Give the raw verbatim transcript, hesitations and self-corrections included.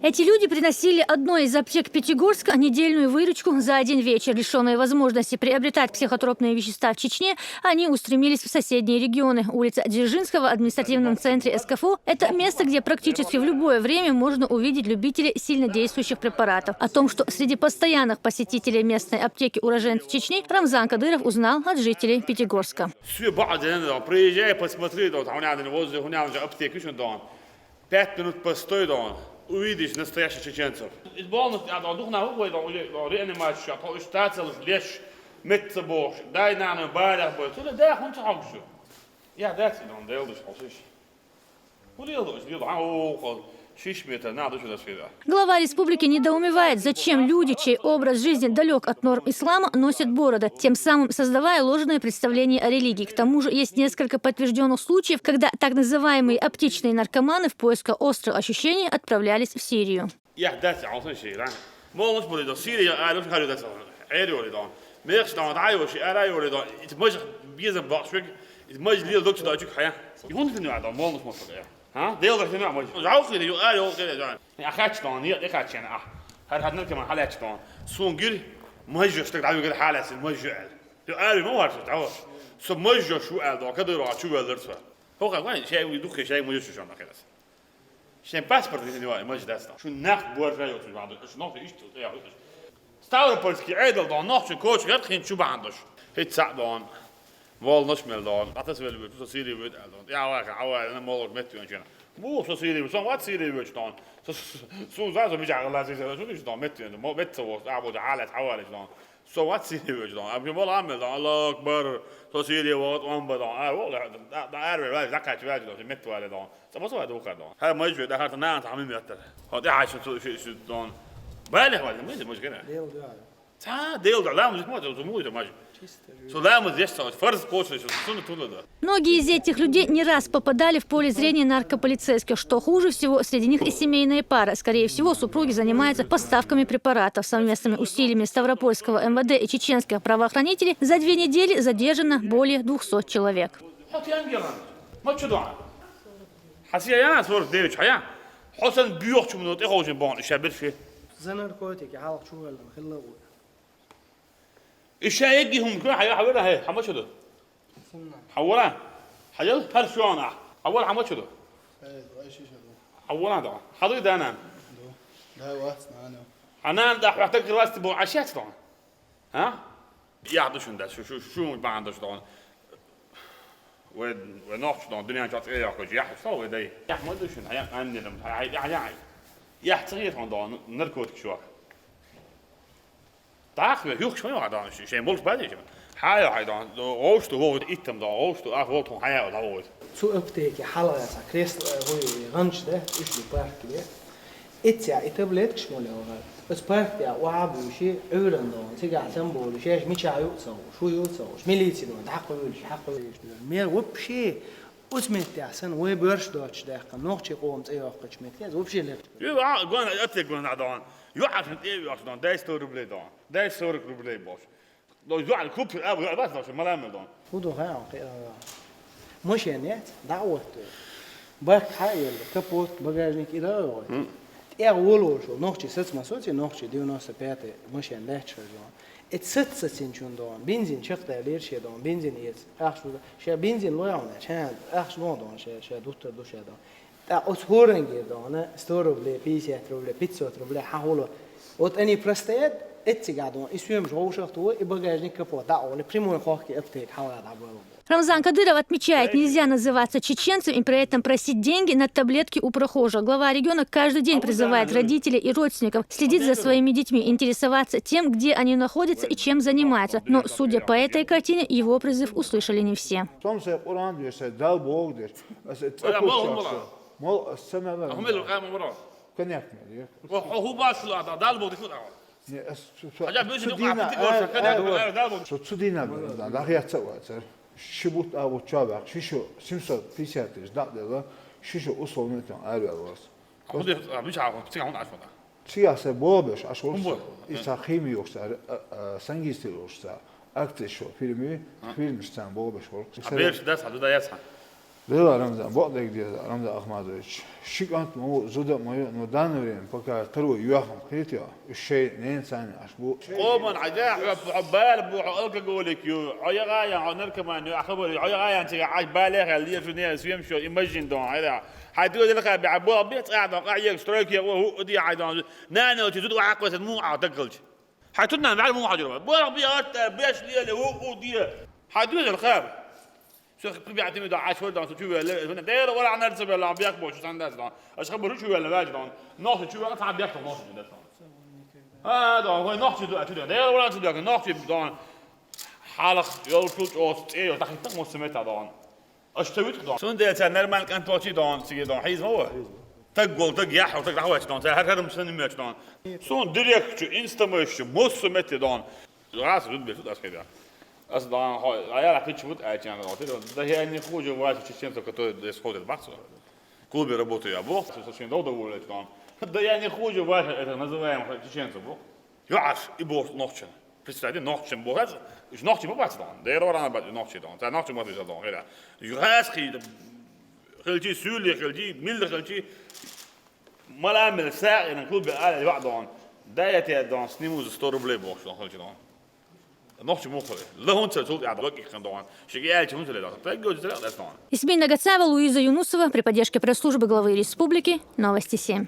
Эти люди приносили одной из аптек Пятигорска недельную выручку за один вечер. Лишённые возможности приобретать психотропные вещества в Чечне, они устремились в соседние регионы. Улица Дзержинского в административном центре СКФО — это место, где практически в любое время можно увидеть любителей сильнодействующих препаратов. О том, что среди постоянных посетителей местной аптеки уроженцы Чечни, Рамзан Кадыров узнал от жителей Пятигорска. Все, баъ ден, приезжай, посмотри, да, там рядом возле, там рядом же аптека, ещё там. Пять минут постой, да, увидишь настоящих чеченцев. Из больницы, а, да, дух на ухо, да, уже, да, реанимация, а то уж та целых леш, мет ца бохш, дай на, на, барях бой. Цуна, да, хун ца хокшу. Я, да, ци, да, да, да, да, да. Хулил, да, да, да, а, о, хо, шиш метр, надо сюда сюда. Глава республики недоумевает, зачем люди, чей образ жизни далёк от норм ислама, носят бороды, тем самым создавая ложное представление о религии. К тому же есть несколько подтверждённых случаев, когда так называемые аптечные наркоманы в поисках острых ощущений отправлялись в Сирию. Я, да, ци, а, шиш, да. Молнуш буридо, Сирия, а, луш, харю, да, ци, эри, ори, да. Мекш, да, да, ори, ши, а, ори, да. Ит мож безам бахшвик, ит мож лил докчи, да, чук, хая. Юн фин, да, молнуш мож, да. Ха? Дел да фин, мож. Жау хири, ю, а, ю, хири, да. Я хач, да, не, я хач, я, а. Хар хаднар кеман халач, да. Сунгир, мож, что, да, ю, халач, мож, ю, а. Ю, а, ю, ма варш, да, варш. Со мож, шу, а, да, кадыр, а, чу, а, дерсва. Хо, как, вань, шай, ю, дух, шай, мож, шу, шо, на, херас. Шен паспорт не вай, мож даста. Шу нах буар жай, ю, чу, а, да, шу нах, ишт, я, ю. Ставропольский айдал, да, нах, шу, коч, гад, хин, чу, бандош. Хит, са, да. Вол наш мел дон. Атас вел вет, со Сири вет, а дон. Я ва, а ва, на молок мет вен чена. Бу, со Сири, со ват Сири вет дон. Со, со, со, за, со, бича, ла, Сири, со, бича, дон, мет вен, мо, мет со, вот, а, вот, а, ла, а, ва, дон. Со ват Сири вет дон. А, бу, мол, амел дон. Аллаху акбар. Со Сири вот, он ба дон. А, вот, да, да, ар вел, да, кач вел дон, мет вел дон. Со, вот, вот, дон. Ха, мож вет, да, хар, на, та, ми мет. Вот, я, шу, шу, шу, дон. Бале, вал, ми, мож гена. Дел, да. Ца, дел да, ламаз ма, зуму да маж. Чисто жуй. Со ламаз еш са, фарз коча, со сунна тула да. Многие из этих людей не раз попадали в поле зрения наркополицейских. Что хуже всего, среди них и семейные пары. Скорее всего, супруги занимаются поставками препаратов. Совместными усилиями Ставропольского МВД и чеченских правоохранителей за две недели задержано более двухсот человек. Хати ангелан. Ма чудо. Хасия я, сорок девять, хая. Хосан бюх чумно, те хожин бон, иша берши. За наркотики, халк чугал, хилла. Иша эгги хум, хая, хавара, хая, хама чудо. Сунна. Хавара. Хаял, хар шуана. Хавара, хама чудо. Э, ай ши шадо. Хавара да. Хадуй данан. До. Да, вац, на, на. Анан да, хатак власти бон, ашат дон. Ха? Я душун да, шу, шу, шу, шу, бан душ дон. Ве, ве нохч дон, дунья чат, э, я, хож, я, со, ве дай. Я, ма душун, я, аннелем, я, я, я. Я, цигет хон дон, наркотик шо. Так, ве, юх, шо, я, дон, шо, шо, мол, бади, шо. Хая, хая, дон, ошту, вот, иттам, дон, ошту, а, вот, хон, хая, да, вот. Цу аптеке, халгаса, кресло, э, вой, ганч, да, ишли парк, да. Ицця и таблеткаш мо лева. Ас парк я, уа буйши, уьран дон, цига сам болу, шеш мича ю цауш, шу ю цауш, милици дон, дакъу юлш, хакъу юлш. Мер вообще, ус меття сан, вай бёрш доч дакъа, нохчи къом цӀе йоккхач меття, вообще лер. Ю, а, гон, а те гон, а дон. Ю, а сан, э, ю, а дон, дай сто рублей дон, дай сорок рублей бош. Дой зуан купир, а, а, вас, вообще, маламел дон. Фу ду хаян, кира. Машин нет, да, вот. Бак хаел, капот, багажник и да, вот. М. Я волошо, нохчи сац масоци, нохчи девяносто пятый машин леч хожу. Эт сац сацин чун дон, бензин чакта лерше дон, бензин ец. Ахшу, ша бензин лояна, чан, ахш лон дон, ша, ша дуттар душа дон. Та ос хорангир дон, сто рублей, пятьдесят рублей, пятьсот рублей, ха хула. Вот они простоят, эти гадон, и съем же ушах то, и багажник капот, да, он и прямой хохки аптек, хала да было. Рамзан Кадыров отмечает, нельзя называться чеченцем и при этом просить деньги на таблетки у прохожих. Глава региона каждый день призывает родителей и родственников следить за своими детьми, интересоваться тем, где они находятся и чем занимаются. Но, судя по этой картине, его призыв услышали не все. Сом се Къуран деш, се Дал Бог деш. Се Вала, мол, цӀакхоччахь мала. Со. Мол, ас сама вала. А хӀумил къаман вара? Коньяк мел, я. Ва хӀу, хӀу басла, да, Дал Бог диху, да. Не, ас цу, цу, Хьажа, цу бежи, дина, аппетит ай, гошан, ай, коньяк, ва. Ай, Дал Бог. Цу, цу дина, да, да, я ца ва, ца. Ши бут а вот ча бах, ши шо, семьсот пятьдесят тысяч, да, да, да, ши шо условно там, ай, ва, вас. А хӀу де, а, бич, а, хӀу, циган, хӀу, а, хӀу, да. Циган се бобеш, аш хӀун вот, бо? И ца хими йохса, а, а, сангисти йохса, акция шо, фирми, а, фирми шцан бобеш, вот. А берш да, са, да, я, са. Дела, Рамзан, бакъдерг деза, Рамзан Ахмадович. Ши кӀант ма ву, зуда ма ю, но данное время, пока тӀера ву йоахам, кхетий, уж шоай ненацани аш бу. Къоман хьажа, хьо, хьо бала бу, хьо алкоголик ю, хьо ягӀаян, хьо наркоман ю, а хабар ю, хьо ягӀаян цига Ӏаш балехал лешу не, съемщик, и мажин дон, хьайда. Хьай дуьйла лаха бе, хьай бо бе, цӀа дон, къа ек стройки, о, у, у, ди, хьай дон, нана, чи зуда вахакъвасан, му, а, даккалча. Хьай туднан ваьл му хьажур ва. Бо бе, а, беш леле, у, у, ди. Хьай дуьйла лаха. Со хи прибегать ми да, Ӏаш вар дан, со чу ваьлла, Дера вара анар ца ваьлла, бяк бо, чу сан дас дан. Аш хабар чу ваьлла, ваьлла дан. Нохчи чу ваьлла, ца бяк нохчи чу дас дан. А, дан, хой нохчи ду, чу дан. Дера вара ца бяк, нохчи дан. Хьалах, йол чу чӀос, цӀе, йол, тахиттах мос мета дан. Аш ца вит дан. Сун де ца нормал кӀант волчи дан, циги дан, хьиз ма ва. Таг гол, таг яхь, таг дахвач дан, ца хар харам сан меч дан. Сун директ чу, инстамеш чу, мос мета дан. Раз, рюд бе, тут ас хеда. Ас дан, хо, а я рахи чу вот, а чан дан. Да я не хуже ваших чеченцев, которые здесь ходят, бахсу. В клубе работаю я, бог, со очень долго уволить дан. Да я не хуже ваших, это называемых чеченцев, бог. Ю аш, и бог нохчен. Представьте, нохчен бог, аш, уж нохчи ма бац дан. Да я рана бац нохчи дан. Та нохчи ма бац дан, хеда. Ю аш хи, хилчи, сюли хилчи, мил хилчи. Маламил саъ ин клубе ала ваъ дан. Да я те дан, сниму за сто рублей бохш дан, хилчи дан. Нохчи мухали. Ла хӀунца цул тӀаьхьа дакъикъан дан. Шиги аьлча хӀунца ле дан. Тагга уж зря дан. Ясмина Гацаева, Луиза Юнусова при поддержке пресс-службы главы республики. Новости семь.